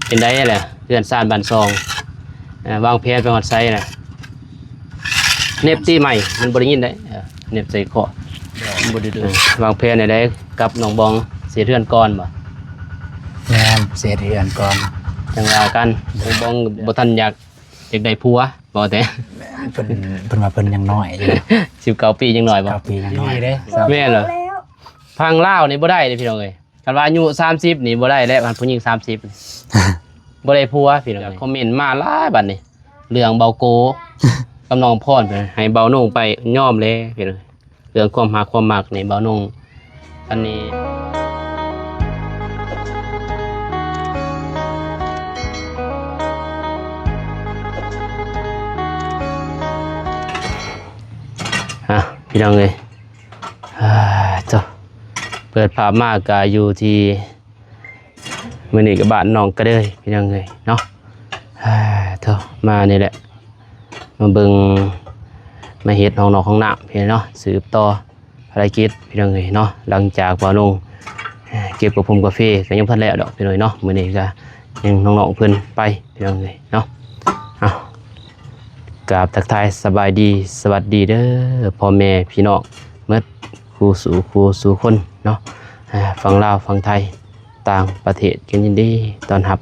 ເປັນໃດແຫຼະ ເຮືອນຊານບ້ານຊ່ອງ ເອີ ວາງແຜນໄປຮອດໃສລະ? ເນັບຕີໃໝ່ ມັນບໍ່ໄດ້ຍິນໄດ໋ ເອີ ເນັບໃສ່ຄໍ ມັນບໍ່ໄດ້ ເອີ ວາງແຜນແນວໃດກັບນ້ອງບອງ ຊິເຮັດເຮືອນກ່ອນບໍ່? ແມ່ນ ຊິເຮັດເຮືອນກ່ອນ ຈັ່ງວ່າກັນ. ນ້ອງບອງບໍ່ທັນຢາກ ຢາກໄດ້ຜົວ ເວົ້າແຕ່ ເພິ່ນ ເພິ່ນວ່າເພິ່ນຍັງນ້ອຍຢູ່ ສິບເກົ້າປີຍັງນ້ອຍບໍ່? ສິບເກົ້າປີຍັງນ້ອຍເດ້. ແມ່ນເຫຼື ແລ້ວ ຝັ່ງລາວນີ້ບໍ່ໄດ້ເດ້ພີ່ນ້ອງເອີຍ. ຄັນວ່າອາຍຸສາມສິບນີ້ບໍ່ໄດ້ແລ້ວ ຄັນຜູ້ຍິງສາມສິບ ບໍ່ໄດ້ຜົວພີ່ນ້ອງເອີຍ. ຄອມເມັນມາຫຼາຍບັດນີ້ ເລື່ອງເບົາໂກກັບນ້ອງພອນ ໃຫ້ເບົານົງໄປຍອມແລ້ວພີ່ນ້ອງ. ເລື່ອງຄວາມຮັກຄວາມມັກນີ້ ເບົານົງ ອັນນີ້ ອ່ະ ພີ່ນ້ອງເອີຍ ອ່າ ໂທ້ ເປີດພາບມາກະຢູ່ທີ່ ມື້ນີ້ກໍບ້ານໜອງກະເດີຍ ພີ່ນ້ອງເອີຍເນາະ. ໂທ້ ມານີ້ແຫຼະ ມາເບິ່ງ ມາເຮັດຫ້ອງນອກຫ້ອງນ້ຳ ພີ່ນ້ອງເນາະ ສືບຕໍ່ພາລະກິດ ພີ່ນ້ອງເອີຍເນາະ. ຫຼັງຈາກວ່າລົງເກັບກະພົມກາເຟ ກໍຍັງບໍ່ທັນແລ້ວດອກ ພີ່ນ້ອງເອີຍເນາະ. ມື້ນີ້ກໍຍັງນ້ອງໆເພິ່ນໄປ ພີ່ນ້ອງເອີຍເນາະ. ເອົາ ກາບທັກທາຍສະບາຍດີ ສະຫວັດດີເດີ ພໍ່ແມ່ພີ່ນ້ອງໝົດ ຄູ່ສູ່ ຄູ່ສູ່ຄົນເນາະ ອ່າ ຝັ່ງລາວ ຝັ່ງໄທ ຕ່າງປະເທດ ກໍຍິນດີຕ້ອນຮັບ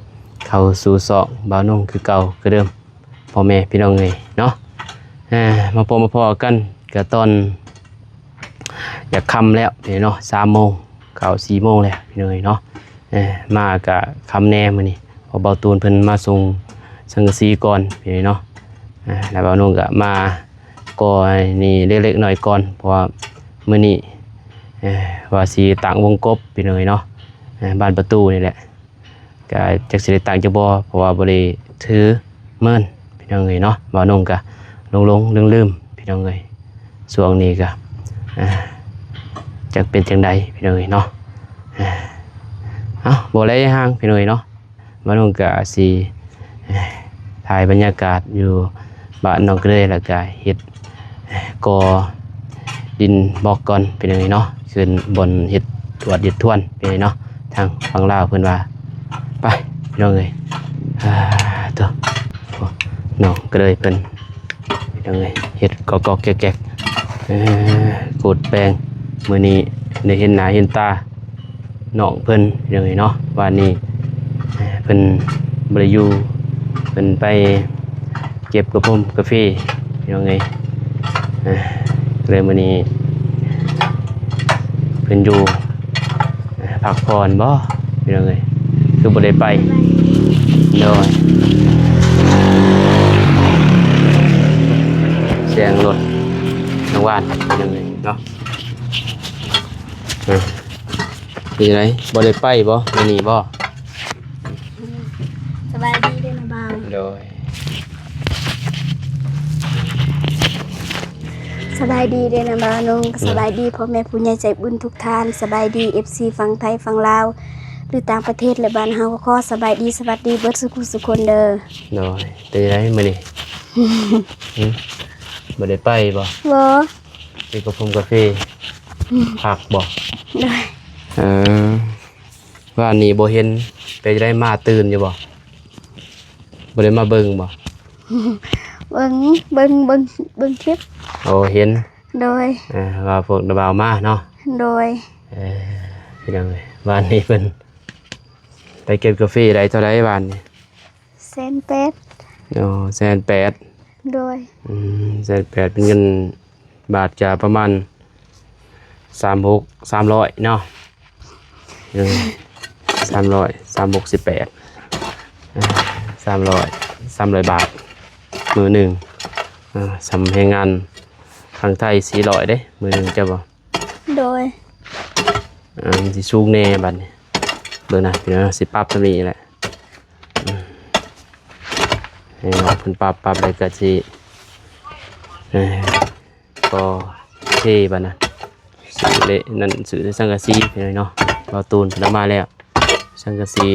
ເຂົ້າສູ່ຊ່ອງບ່າວນົງຄືເກົ່າຄືເດີມ ພໍ່ແມ່ພີ່ນ້ອງເອີຍເນາະ. ອ່າ ມາພົບມາພໍ້ກັນກໍຕອນຢາກຄ່ຳແລ້ວເນາະ ສາມໂມງ ເຂົ້າສີ່ໂມງແລ້ວພີ່ນ້ອງເອີຍເນາະ. ເອີ ມາກະຄ່ຳແດ່ມື້ນີ້ ເພາະເບົາຕູນເພິ່ນມາສົ່ງສັງກະສີກ່ອນພີ່ນ້ອງເນາະ. ອ່າ ແລ້ວບ່າວນົງກະມາ ກໍນີ້ເລັກໆນ້ອຍໆກ່ອນ ເພາະວ່າມື້ນີ້ ເອີ ວ່າຊິຕັ້ງວົງກົບພີ່ນ້ອງເອີຍເນາະ ເອີ ບານປະຕູນີ້ແຫຼະ. ກະຈັກຊິໄດ້ຕັ້ງຈັກບໍ່ ເພາະວ່າບໍ່ໄດ້ຖືເມີນພີ່ນ້ອງເອີຍເນາະ. ບ່າວນົງກະຫຼົງໆລືມໆພີ່ນ້ອງເອີຍ ຊ່ວງນີ້ກະ ອ່າ ຈັກເປັນຈັ່ງໃດພີ່ນ້ອງເອີຍເນາະ. ເອົ້າ ບໍ່ໄດ້ຫ່າງພີ່ນ້ອງເອີຍເນາະ ບ່າວນົງກະຊິ ເອີ ຖ່າຍບັນຍາກາດຢູ່ບ້ານໜອງກະເດີຍ ແລ້ວກະເຮັດ ເອີ ກໍ່ດິນບລັອກກ່ອນພີ່ນ້ອງເອີຍເນາະ ຂຶ້ນບ່ອນເຮັດທວດເຮັດທວນພີ່ນ້ອງເອີຍເນາະ. ທາງຝັ່ງລາວເພິ່ນວ່າ ໄປພີ່ນ້ອງເອີຍ ອ່າ ໂທ້ ນ້ອງກະເດີຍເພິ່ນ ພີ່ນ້ອງເອີຍ ເຮັດກອກໆແກກໆ ເອີ ໂຄດແປງ. ມື້ນີ້ໄດ້ເຫັນໜ້າເຫັນຕານ້ອງເພິ່ນພີ່ນ້ອງເອີຍເນາະ ວ່ານີ້ ເອີ ເພິ່ນບໍ່ໄດ້ຢູ່ ເພິ່ນໄປເກັບກະພົມກາເຟພີ່ນ້ອງເອີຍ. ເອີ ເລີຍມື້ນີ້ເພິ່ນຢູ່ ເອີ ພັກຜ່ອນບໍ່ພີ່ນ້ອງເອີຍ ຄືບໍ່ໄດ້ໄປ? ໂດຍ ສຽງລົດນ້ອງຫວານພີ່ນ້ອງເອີຍເນາະ. ອ່າ ເປັນຈັ່ງໃດ ບໍ່ໄດ້ໄປບໍ່ມື້ນີ້ບໍ່? ສະບາຍດີເດີນ້າບ່າວ. ໂດຍ ສະບາຍດີເດີນ້າບ່າວນົງ ກໍ ໂດຍ ສະບາຍດີພໍ່ແມ່ຜູ້ໃຫຍ່ໃຈບຸນທຸກທ່ານ ສະບາຍດີເອັຟຊີຝັ່ງໄທຝັ່ງລາວ ຫຼືຕ່າງປະເທດ ແລະບ້ານເຮົາ ກໍຂໍສະບາຍດີສະຫວັດດີເບິດສູ່ຜູ້ສູ່ຄົນເດີ. ໂດຍ ເປັນຈັ່ງໃດມື້ນີ້? ຫຶ? ບໍ່ໄດ້ໄປບໍ່? ບໍ່. ກິນກະພົມກາເຟ ອືມ ພັກບໍ່? ໂດຍ ເອີ ວານນີ້ບໍ່ເຫັນ ເປັນຈັ່ງໃດ ມາຕື່ນຢູ່ບໍ່? ບໍ່ໄດ້ມາເບິ່ງບໍ່? ເບິ່ງ ເບິ່ງ ເບິ່ງ ເບິ່ງຄລິບ. ໂອ້ ເຫັນ ໂດຍ ເອີ ວ່າພວກນ້າບ່າວມາເນາະ. ໂດຍ ເອີ ພີ່ນ້ອງເອີຍ ວານນີ້ເພິ່ນໄປເກັບກາເຟໄດ້ເທົ່າໃດວານນີ້? ແສນແປດ. ອໍ ແສນແປດ. ໂດຍ ອືມ ແສນແປດ ເປັນເງິນບາດກະປະມານສາມຫົກ ສາມຮ້ອຍເນາະ. ເອີ ສາມຮ້ອຍ ສາມຫົກສິບແປດ ເອີ ສາມຮ້ອຍ ສາມຮ້ອຍບາດມື້ໜຶ່ງ. ເອີ ສ່ຳແຮງງານທາງໄທສີ່ຮ້ອຍເດ້ ມື້ໜຶ່ງ ເຈົ້າບໍ່? ໂດຍ ອ່າ ມັນຊິສູງແດ່ບັດນີ້ ເບິ່ງນະ ພີ່ນ້ອງ ຊິປັບສ່ຳນີ້ແຫຼະ. ອືມ ໃຫ້ນ້ອງເພິ່ນປັບ ປັບແລ້ວກໍຊິ ເອີ ກໍເທບັດນະ ຊື້ເລະ ນັ້ນ ຊື້ແຕ່ສັງກະສີພີ່ນ້ອງເນາະ. ເບົາຕູນເພິ່ນເອົາມາແລ້ວ ສັງກະສີ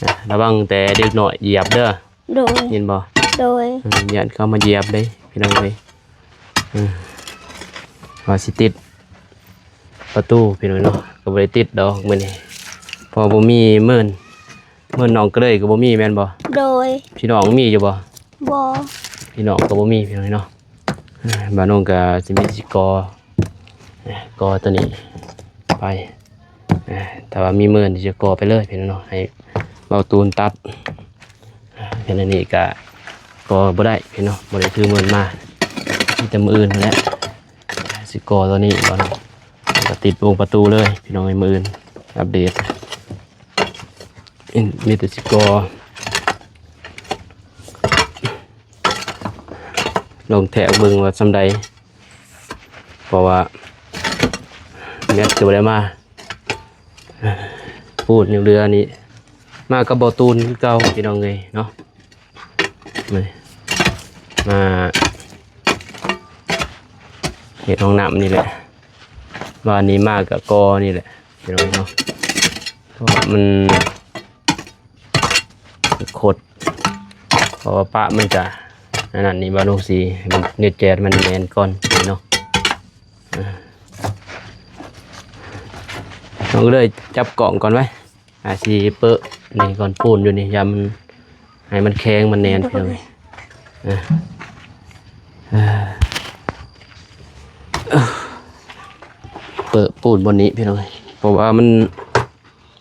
ນະ ລະວັງແຕ່ເດັກນ້ອຍຢຽບເດີ. ໂດຍ ຍິນບໍ່? ໂດຍ ເອີ ຢ້ານເຂົາມາຢຽບເດ້ພີ່ນ້ອງເອີຍ. ເອີ ວ່າຊິຕິດປະຕູພີ່ນ້ອງເນາະ ກໍບໍ່ໄດ້ຕິດດອກມື້ນີ້ ເພາະບໍ່ມີເມີນ ເມີນນ້ອງກະເລີຍກໍບໍ່ມີແມ່ນບໍ່? ໂດຍ. ພີ່ນ້ອງມີຢູ່ບໍ່? ບໍ່. ພີ່ນ້ອງກໍບໍ່ມີ ພີ່ນ້ອງເນາະ. ເອີ ບ່າວນົງກໍຊິມີຊິກໍ່ ເອີ ກໍ່ຕົວນີ້ໄປ ເອີ ຖ້າວ່າມີເມີນຊິກໍ່ໄປເລີຍ ພີ່ນ້ອງເນາະ ໃຫ້ເບົາຕູນຕັດ. ເອີ ແຄ່ນີ້ກໍກໍ່ບໍ່ໄດ້ ພີ່ນ້ອງ ບໍ່ໄດ້ຖືເມີນມາ ມີແຕ່ມື້ອື່ນພຸ້ນແຫຼະ ຊິກໍ່ຕົວນີ້ ບ່າວນົງ ກໍຕິດວົງປະຕູເລີຍ ພີ່ນ້ອງເອີຍ. ມື້ອື່ນອັບເດດ ມີແຕ່ຊິກໍ່ ລອງແທກເບິ່ງວ່າສ່ຳໃດ ເພາະວ່າແມັດກໍບໍ່ໄດ້ມາ ປູນຍັງເຫຼືອນີ້ ມາກັບເບົາຕູນຄືເກົ່າ ພີ່ນ້ອງເອີຍເນາະ. ນີ້ ມາເຮັດຫ້ອງນ້ຳນີ້ແຫຼະ ວ່ານີ້ມາກໍກໍ່ນີ້ແຫຼະ ພີ່ນ້ອງເນາະ ເພາະວ່າມັນ ຄົດ ເພາະວ່າປະມັນຈະອັນນັ້ນນີ້ ບ່າວນົງຊິໃຫ້ມັນ ແຈດມັນແໜ້ນກ່ອນເນາະ. ນ້ອງເອີຍ ຈັບກ້ອງກ່ອນໄວ້ ອາ ຊິເປິດນີ້ກ່ອນ ປູນຢູ່ນີ້ ຢ່າມັນ ໃຫ້ມັນແຂງມັນແໜ້ນ ໂດຍ ພີ່ນ້ອງ. ເອີ ເປີດປູນບ່ອນນີ້ ພີ່ນ້ອງ ເພາະວ່າມັນ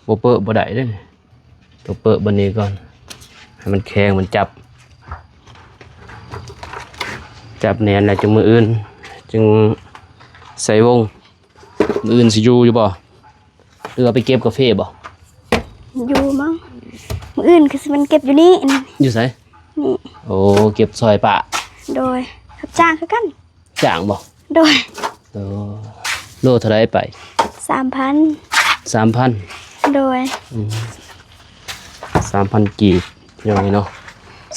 ບໍ່ເປີດບໍ່ໄດ້ເດ້. ຕ້ອງເປີດບ່ອນນີ້ກ່ອນ ໃຫ້ມັນແຂງ ມັນຈັບ ຈັບແໜ້ນແລ້ວ ຈັ່ງມື້ອື່ນຈຶ່ງໃສ່ວົງ. ມື້ອື່ນຊິຢູ່ຢູ່ບໍ່ ຫຼືວ່າໄປເກັບກາເຟບໍ່? ຢູ່ມັ້ງ ມື້ອື່ນຄືຊິແມ່ນເກັບຢູ່ນີ້. ຢູ່ໃສ? ນີ້. ໂອ້ ເກັບຊ່ອຍປ້າ. ໂດຍ ຮັບຈ້າງຄືກັນ. ຈ້າງບໍ່? ໂດຍ. ໂອ້ ໂລເທົ່າໃດໄປ? ສາມພັນ. ສາມພັນ. ໂດຍ. ອືມ ສາມພັນກີບ ພີ່ນ້ອງເນາະ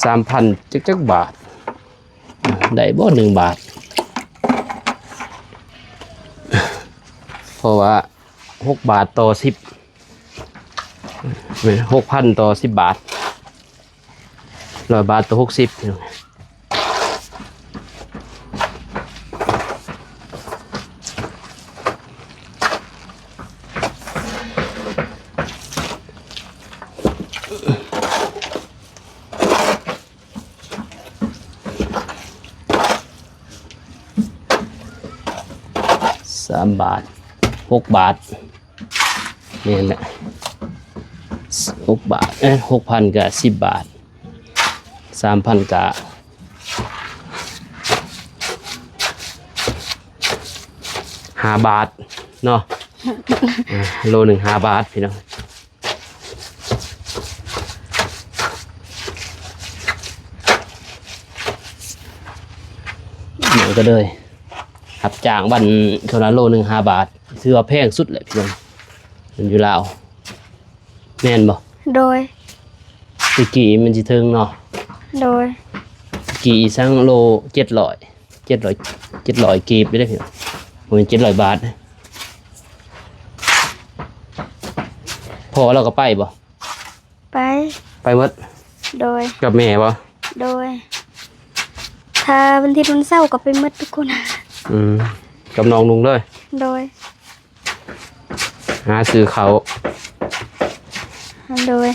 ສາມພັນ ຈັກ ຈັກບາດ ໄດ້ບໍ່ ໜຶ່ງບາດ? ເພາະວ່າຫົກບາດຕໍ່ສິບ ແມ່ນ ຫົກພັນຕໍ່ສິບບາດ. ຮ້ອຍບາດຕໍ່ຫົກສິບ ສາມບາດ ຫົກບາດ. ແມ່ນແຫຼະ ຫົກບາດ ເອີ ຫົກພັນກະສິບບາດ ສາມພັນກະຫ້າບາດເນາະ. ອ່າ ໂລໜຶ່ງຫ້າບາດ ພີ່ນ້ອງ. ມັນກໍເລີຍຮັບຈ້າງວັນເທົ່ານັ້ນ ໂລໜຶ່ງຫ້າບາດ ຖືວ່າແພງສຸດແຫຼະ ພີ່ນ້ອງ ຢູ່ລາວ ແມ່ນບໍ່? ໂດຍ. ແຕ່ກີ້ມັນຊິເຖິງເນາະ. ໂດຍ. ກີ້ອີ່ສັງໂລເຈັດຮ້ອຍ ເຈັດຮ້ອຍ ເຈັດຮ້ອຍກີບເດ້ ພີ່ນ້ອງ ບໍ່ແມ່ນເຈັດຮ້ອຍບາດ. ພໍ່ລາວກໍໄປບໍ່? ໄປ. ໄປໝົດ? ໂດຍ. ກັບແມ່ບໍ່? ໂດຍ. ຖ້າວັນທິດວັນເສົາກໍໄປໝົດທຸກຄົນ. ອືມ ກັບນ້ອງນຸ່ງເລີຍ? ໂດຍ. ຫາຊື້ເຂົ້າ. ໂດຍ.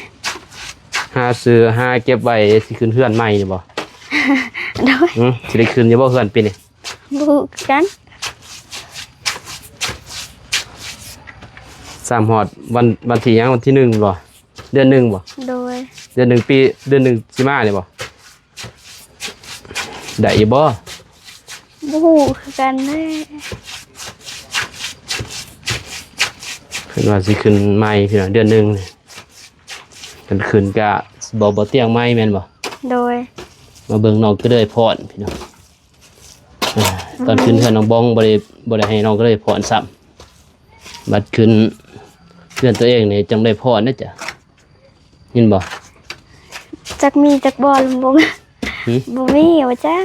ຫາຊື້ ຫາເກັບໄວ້ຊິຂຶ້ນເຮືອນໃໝ່ນີ້ບໍ່? ໂດຍ. ຫື ຊິໄດ້ຂຶ້ນຢູ່ບໍ່ເຮືອນປີນີ້? ບໍ່ຮູ້ຄືກັນ. ຊ້ຳຮອດວັນ ວັນທີຫຍັງ? ວັນທີໜຶ່ງບໍ່? ເດືອນໜຶ່ງບໍ່? ໂດຍ. ເດືອນໜຶ່ງປີ ເດືອນໜຶ່ງຊິມານີ້ບໍ່? ໄດ້ຢູ່ບໍ່? ບໍ່ຮູ້ຄືກັນເດ້. ເພິ່ນວ່າຊິຂຶ້ນໃໝ່ ພີ່ນ້ອງ ເດືອນໜຶ່ງນີ້ ຄັນຂຶ້ນກະບໍ່ ບໍ່ຕຽງໃໝ່ແມ່ນບໍ່? ໂດຍ. ມາເບິ່ງນ້ອງກະເລີຍພອນ ພີ່ນ້ອງ. ອ່າ ຕອນຂຶ້ນເຮືອນນ້ອງບອງບໍ່ໄດ້ ບໍ່ໄດ້ໃຫ້ນ້ອງກະເລີຍພອນຊ້ຳ ບັດຂຶ້ນເຮືອນຕົວເອງນີ້ຈັ່ງໄດ້ພອນເດ້ຈ້ະ ເຫັນບໍ່? ຈັກມີຈັກບໍ່ ລຸງບົງ? ຫື? ບໍ່ມີວ່າຈ້ະ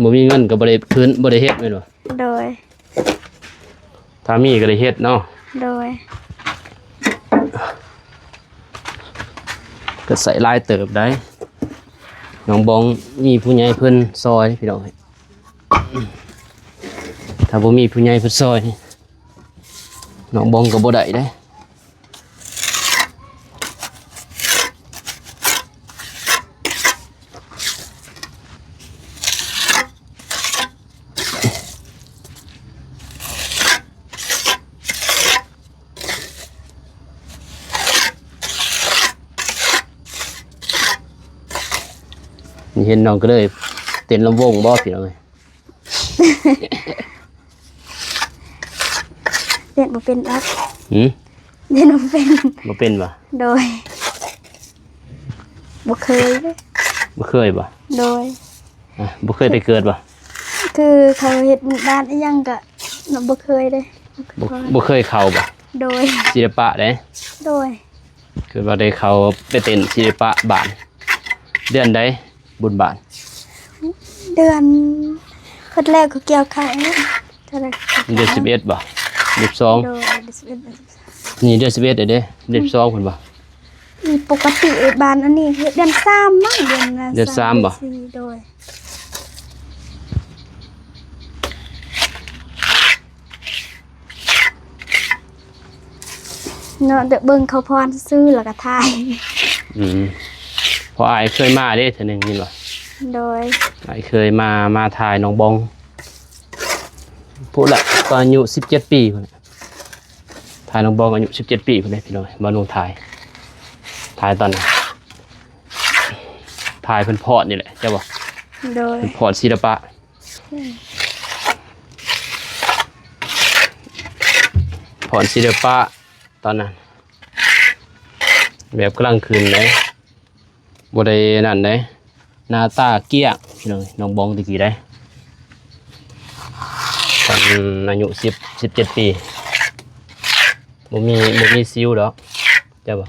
ບໍ່ມີເງິນກໍບໍ່ໄດ້ຂຶ້ນ ບໍ່ໄດ້ເຮັດແມ່ນບໍ່? ໂດຍ. ຖ້າມີກໍໄດ້ເຮັດເນາະ. ໂດຍ. ກໍໃຊ້ຫຼາຍເຕີບໄດ໋ ນ້ອງບອງມີຜູ້ໃຫຍ່ເພິ່ນຊ່ອຍ ພີ່ນ້ອງ. ຖ້າບໍ່ມີຜູ້ໃຫຍ່ເພິ່ນຊ່ອຍນີ້ ນ້ອງບອງກໍບໍ່ໄດ້ເດ້. ເຫັນນ້ອງກະເລີຍເຕັ້ນລຳວົງບໍ່ພີ່ນ້ອງເອີຍ? ເຕັ້ນບໍ່ເປັນດອກ. ຫືມ? ເຕັ້ນບໍ່ເປັນ. ບໍ່ເປັນບໍ່? ໂດຍ. ບໍ່ເຄີຍເດ້. ບໍ່ເຄີຍບໍ່? ໂດຍ. ອ່ະ ບໍ່ເຄີຍແຕ່ເກີດບໍ່? ຄືເຂົາເຮັດບຸນບ້ານອີ່ຫຍັງກະ ບໍ່ເຄີຍເດ້. ບໍ່ ບໍ່ເຄີຍເຂົ້າບໍ່? ໂດຍ. ສິລະປະເດ້? ໂດຍ. ຄືວ່າໄດ້ເຂົ້າໄປເຕັ້ນສິລະປະບ້ານ. ເດືອນໃດບຸນບ້ານ? ເດືອນ ເພິ່ນແລ້ວກໍກ່ຽວເຂົ້າ. ເດືອນສິບເອັດບໍ່? ສິບສອງ. ໂດຍ. ເດືອນສິບເອັດ. ນີ້ເດືອນສິບເອັດເດ້ ເດືອນສິບສອງພຸ້ນບໍ່? ນີ້ປົກກະຕິບ້ານອັນນີ້ເຮັດເດືອນສາມມັ້ງ ເດືອນ ເດືອນສາມບໍ່? ໂດຍ. ເນາະ ແຕ່ເບິ່ງເຂົາພອນຊື່ແລ້ວກໍຖ່າຍ. ອືມ ເພາະອ້າຍເຄີຍມາເດ້ເທື່ອໜຶ່ງ ເຫັນບໍ່? ໂດຍ. ອ້າຍເຄີຍມາ ມາຖ່າຍນ້ອງບອງ ພຸ້ນລະ ຕອນອາຍຸສິບເຈັດປີພຸ້ນລະ ຖ່າຍນ້ອງບອງອາຍຸສິບເຈັດປີພຸ້ນເດ້ພີ່ນ້ອງ. ບ່າວໜຸ່ງຖ່າຍ ຖ່າຍຕອນ ຖ່າຍເພິ່ນຟ້ອນນີ້ແຫຼະ ເຈົ້າບໍ່? ໂດຍ. ເພິ່ນຟ້ອນສິລະປະ ອືມ ຟ້ອນສິລະປະຕອນນັ້ນ ແບບກຳລັງຂຶ້ນເດ້. ບໍ່ໄດ້ນັ້ນເດ້ ໜ້າຕາກ້ຽງພີ່ນ້ອງເອີຍ ນ້ອງບອງແຕ່ກີ້ເດ້ ຕອນອາຍຸສິບ ສິບເຈັດປີ ບໍ່ມີ ບໍ່ມີສິວດອກ ເຈົ້າບໍ່?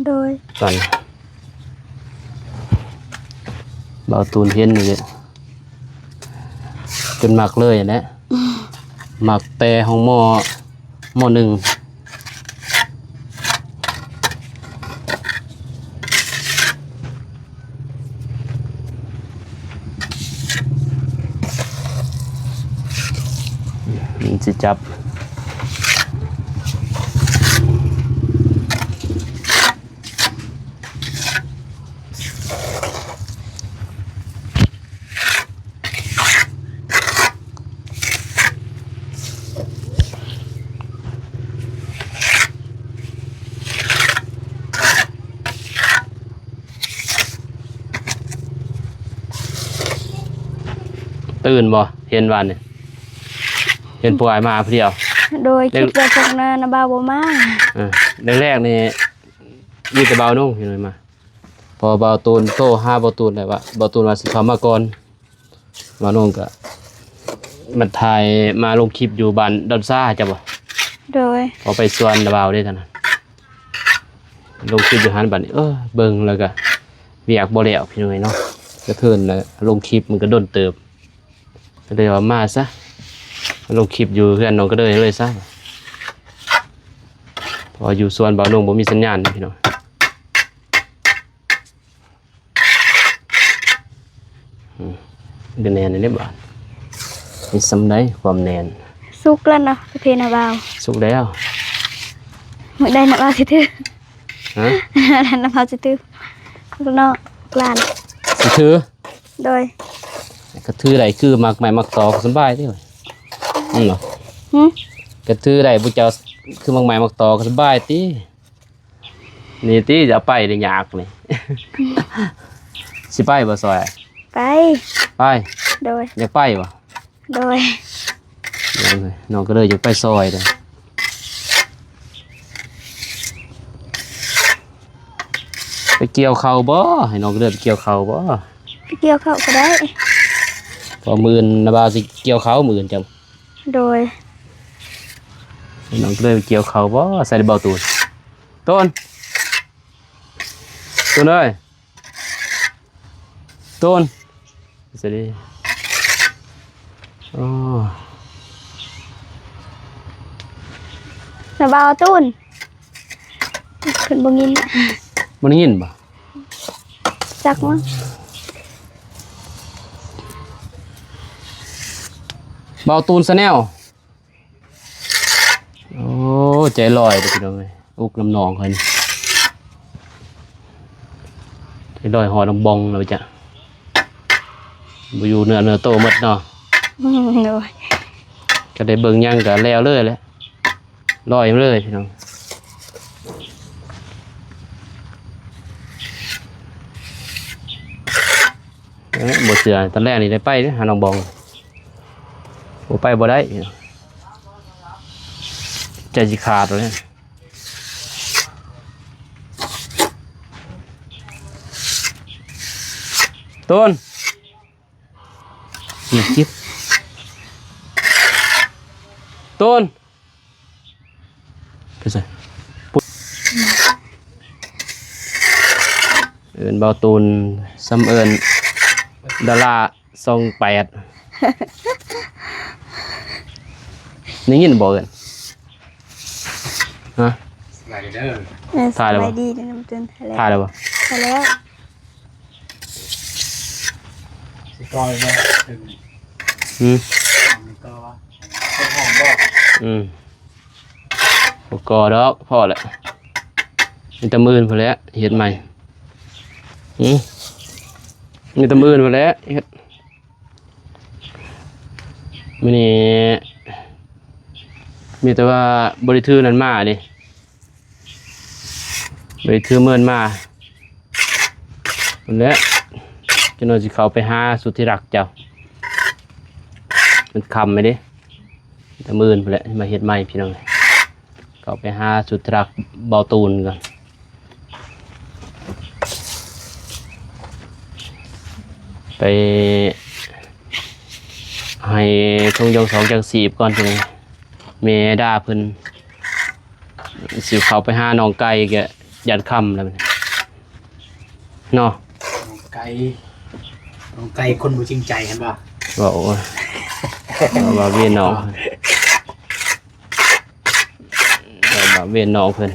ໂດຍ. ຕອນບ່າວຕູນເຫັນນີ້ ຈົນມັກເລີຍຫັ້ນແຫຼະ ມັກແຕ່ຫ້ອງ ມໍ ມໍໜຶ່ງ ມັນຊິຈັບ. ຕື່ນບໍ່? ເຫັນຫວານນີ້ ເຫັນຜູ້ອ້າຍມາຜູ້ດຽວ. ໂດຍ ຄິດວ່າພວກນ້າ ນ້າບ່າວບໍ່ມາ. ເອີ ແລກໆນີ້ ມີແຕ່ບ່າວນຸ່ງພີ່ນ້ອງມາ ເພາະວ່າບ່າວຕູນໂທຫາບ່າວຕູນແລ້ວວ່າ ບ່າວຕູນວ່າຊິເຂົ້າມາກ່ອນ ບ່າວນຸ່ງກະມາຖ່າຍ ມາລົງຄລິບຢູ່ບ້ານດອນຊາ ເຈົ້າບໍ່? ໂດຍ. ເອົາໄປສວນລະບ່າວເດ້ຕອນນັ້ນ ລົງຄລິບຢູ່ຫັ້ນ ບາດນີ້ ເອີ ເບິ່ງແລ້ວກະວຽກບໍ່ແລ້ວພີ່ນ້ອງເອີຍເນາະ ກະເທີນລະລົງຄລິບມັນກະດົນເຕີບ ກະເລີຍວ່າມາຊະ ລົງຄລິບຢູ່ເຮືອນນ້ອງກະເລີຍເລີຍຊະ ເພາະວ່າຢູ່ສວນບ່າວນຸ່ງບໍ່ມີສັນຍານພີ່ນ້ອງ. ອືມ ກະແໜ້ນແລ້ວເດ້ບາດ ເຮັດສ່ຳໃດຄວາມແໜ້ນ. ສຸກແລ້ວເນາະ ກະເພນະບ່າວ. ສຸກແລ້ວ. ມື້ໃດນະບ່າວຊິຖື? ຮະ? ນະບ່າວຊິຖື? ເນາະ ຫຼານ ຊິຖື? ໂດຍ. ກະຖືໄດ້ຄືໝາກໄມ້ໝາກຕອກ ສະບາຍຕິ ອືມ ຫື? ກະຖືໄດ້ ຜູ້ເຈົ້າຄືໝາກໄມ້ໝາກຕອກ ສະບາຍຕິ. ນີ້ຕິ ຈະເອົາໄປໄດ້ຍາກນີ້ ຊິໄປບໍ່ຊ່ອຍ? ໄປ ໄປ. ໂດຍ. ຢາກໄປບໍ່? ໂດຍ. ນ້ອງກະເລີຍຢາກໄປຊ່ອຍເດ້ ໄປກ່ຽວເຂົ້າບໍ່? ໃຫ້ນ້ອງກະເລີຍໄປກ່ຽວເຂົ້າບໍ່? ໄປກ່ຽວເຂົ້າກະໄດ້ ເພາະມື້ອື່ນນະບ່າວຊິກ່ຽວເຂົ້າ ມື້ອື່ນຈ້ະ. ໂດຍ. ນ້ອງເລີຍກ່ຽວເຂົ້າບໍ່? ໃສ່ໄດ້ບໍ່ ຕູນ? ຕູນ ຕູນເອີຍ ຕູນ ໃສ່ດີ. ໂອ້ ນະບ່າວ ຕູນ ເພິ່ນບໍ່ຍິນ ບໍ່ໄດ້ຍິນບໍ່? ຈັກມັ້ງ. ບ່າວຕູນ Channel. ໂອ້ ໃຈລອຍເດີພີ່ນ້ອງເອີຍ ອຸກນຳນ້ອງເພິ່ນ ໃຈລອຍຮອດນ້ອງບອງແລ້ວຈ້ະ ບໍ່ຢູ່ເນື້ອ ເນື້ອໂຕໝົດເນາະ. ໂດຍ. ກະໄດ້ເບິ່ງຫຍັງກະແລ້ວເລີຍແຫຼະ. ລອຍມາເລີຍພີ່ນ້ອງ. ເອີ ບໍ່ເຊື່ອ ຕອນແລກນີ້ໄດ້ໄປເດ້ ຫານ້ອງບອງ ບໍ່ໄປບໍ່ໄດ້ ໃຈຊິຂາດເລີຍ. ໂຕນ ນີ້ຈິບ ໂຕນ ໄປໃສ? ເອີ້ນເບົາຕູນ ສ່ຳເອີ້ນດາລາຊ່ອງແປດ ໄດ້ຍິນບໍ່ເອີ້ນ? ຮະ? ສະບາຍດີເດີ. ເອີ ຖ່າຍແລ້ວບໍ່? ສະບາຍດີເດີ ນ້ອງຕູນ ຖ່າຍແລ້ວ ຖ່າຍແລ້ວ ຖ່າຍແລ້ວບໍ່? ຊິກ່ອຍບໍ່? ອືມ ຊິກ່ອຍບໍ່? ເຮັດຫ້ອງບໍ່? ອືມ ບໍ່ກໍ່ດອກ ພໍແຫຼະ ມີແຕ່ມື້ອື່ນພຸ້ນແຫຼະເຮັດໃໝ່. ອືມ ມີແຕ່ມື້ອື່ນພຸ້ນແຫຼະເຮັດ. ມື້ນີ້ມີແຕ່ວ່າບໍ່ໄດ້ຖືນັ້ນມາເດ້ ບໍ່ໄດ້ຖືເມີນມາ ພຸ້ນແຫຼະ ຈັກໜ່ອຍຊິເຂົ້າໄປຫາສຸດທີ່ຮັກເຈົ້າ ມັນຄ່ຳແລ້ວເດ້ ແຕ່ມື້ອື່ນພຸ້ນແຫຼະ ມາເຮັດໃໝ່ພີ່ນ້ອງ. ເຂົ້າໄປຫາສຸດທີ່ຮັກເບົາຕູນກ່ອນ ໄປໃຫ້ທົ່ງຢອງສອງຈັກສີບກ່ອນ ແມ່ດ່າເພິ່ນ ຊິເຂົ້າໄປຫານ້ອງໄກ່ກະຢ້ານຄ່ຳແລ້ວເນາະ ນ້ອງໄກ່ ນ້ອງໄກ່ຄົນບໍ່ຈິງໃຈຫັ້ນບໍ່ ເວົ້າ ເວົ້າວ່າເວນນ້ອງ ແບບວ່າເວນນ້ອງເພິ່ນ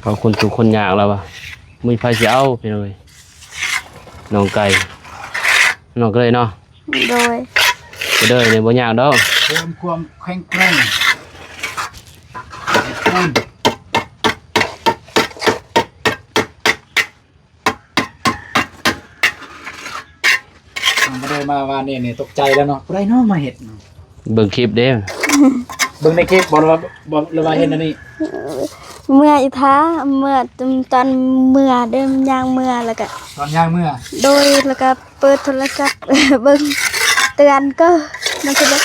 ໂອເຄ ເຂົາຄົນທຸກຄົນຍາກແລ້ວວ່າ ບໍ່ມີໃຜຊິເອົາ ພີ່ນ້ອງເອີຍ ນ້ອງໄກ່ ນ້ອງກະເລີຍເນາະ ໂດຍ ກະເລີຍນີ້ບໍ່ຍາກດອກ ເພີ່ມຄວາມແຂງແກຮ່ງ ມັນບໍ່ໄດ້ມາວານນີ້ນີ້ຕົກໃຈແລ້ວເນາະ ຜູ້ໃດເນາະມາເຮັດ ເບິ່ງຄລິບເດ້ ເບິ່ງໃນຄລິບບໍ່ ຫຼືວ່າ ບໍ່ ຫຼືວ່າເຫັນອັນນີ້ ເມື່ອອີທ່າ ເມື່ອຕອນເມື່ອເດ້ ຍ່າງເມື່ອ ແລ້ວກະ ຕອນຍ່າງເມື່ອ ໂດຍ ແລ້ວກະເປີດໂທລະສັບເບິ່ງເຕືອນກໍ ມັນຄືແບບ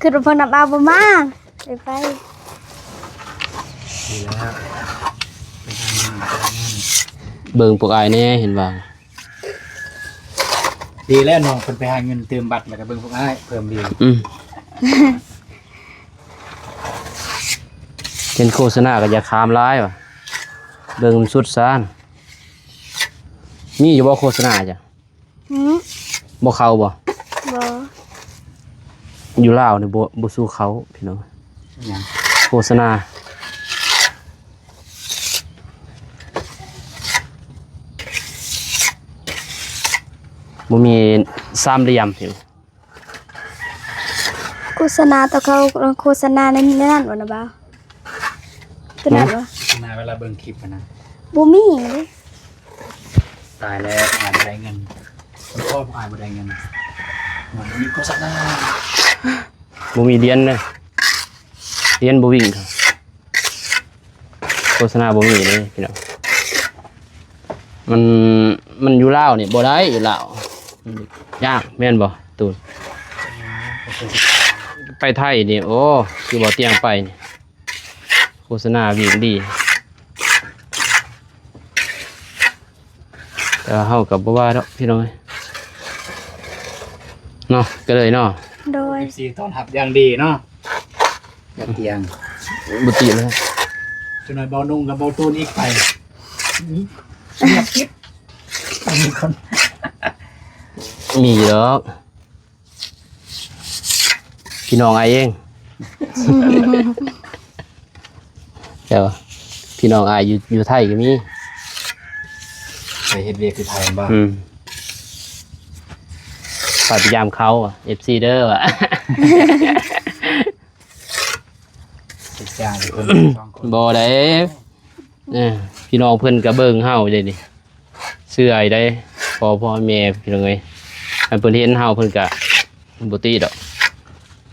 ຄືວ່າເພິ່ນນຳເອົາບໍ່ມາ ໄປ ໄປ ດີແລ້ວ ໄປຫາເງິນ ໄປຫາເງິນ ເບິ່ງພວກອ້າຍແດ່ ເຫັນວ່າ ດີແລ້ວ ນ້ອງເພິ່ນໄປຫາເງິນຕື່ມບັດ ແລ້ວກໍເບິ່ງພວກອ້າຍເພີ່ມດີ ອືມ ເຫັນໂຄສະນາກໍຢ່າຂາມຫຼາຍວ່າ ເບິ່ງມັນສຸດຊານ ມີຢູ່ບໍ່ໂຄສະນາຈ້ະ? ຫືມ ບໍ່ເຂົ້າບໍ່? ບໍ່ ຢູ່ລາວນີ້ບໍ່ ບໍ່ສູ້ເຂົ້າພີ່ນ້ອງ ຫຍັງ? ໂຄສະນາ ບໍ່ມີສາມຫຼ່ຽມ ໂຄສະນາ ແຕ່ເຂົາໂຄສະນາໃນນັ້ນບໍ່ນະບ່າວ? ຕົວນັ້ນບໍ່? ໂຄສະນາເວລາເບິ່ງຄລິບຫັ້ນນະ ບໍ່ມີເດ້. ຕາຍແລ້ວ ອາຍບໍ່ໄດ້ເງິນ ພໍ່ອາຍບໍ່ໄດ້ເງິນ ມັນມີໂຄສະນາ ບໍ່ມີຫຼຽນເດ້ ຫຼຽນບໍ່ວິ່ງ. ໂຄສະນາບໍ່ມີເດ້ພີ່ນ້ອງ ມັນ ມັນຢູ່ລາວນີ້ບໍ່ໄດ້ ຢູ່ລາວ ມັນຍາກ ແມ່ນບໍ່ຕູນ? ໄປໄທນີ້ ໂອ້ ຄືບໍ່ຕຽງໄປນີ້ ໂຄສະນາວິ່ງດີ ແຕ່ວ່າເຮົາກໍບໍ່ວ່າດອກພີ່ນ້ອງເອີຍ ເນາະ ກໍເລີຍເນາະ ໂດຍ ເອັຟຊີ ຕ້ອນຮັບຢ່າງດີເນາະ ບໍ່ຕຽງ ບໍ່ຕິເລີຍ ຈັກໜ່ອຍເບົານຸ່ງກັບເບົາຕູນອີກໄປ ມີດຽບກິດ ມີດອກ ພີ່ນ້ອງອ້າຍເອງ ແຕ່ວ່າພີ່ນ້ອງອ້າຍຢູ່ ຢູ່ໄທກໍມີ ໄປເຮັດວຽກຢູ່ໄທແມ່ນບໍ່? ອືມ ຂ້ອຍໄປຢາມເຂົາ ເອັຟຊີ ເດີວ່າ ຈ້າງເພິ່ນສອງຄົນ ບໍ່ໄດ້ ເອີ ພີ່ນ້ອງເພິ່ນກໍເບິ່ງເຮົາເດ້ນີ້ ເຊື່ອໄດ້ ພໍ່ ພໍ່ແມ່ພີ່ນ້ອງເອີຍ ຄັນເພິ່ນເຫັນເຮົາເພິ່ນກະບໍ່ຕິດອກ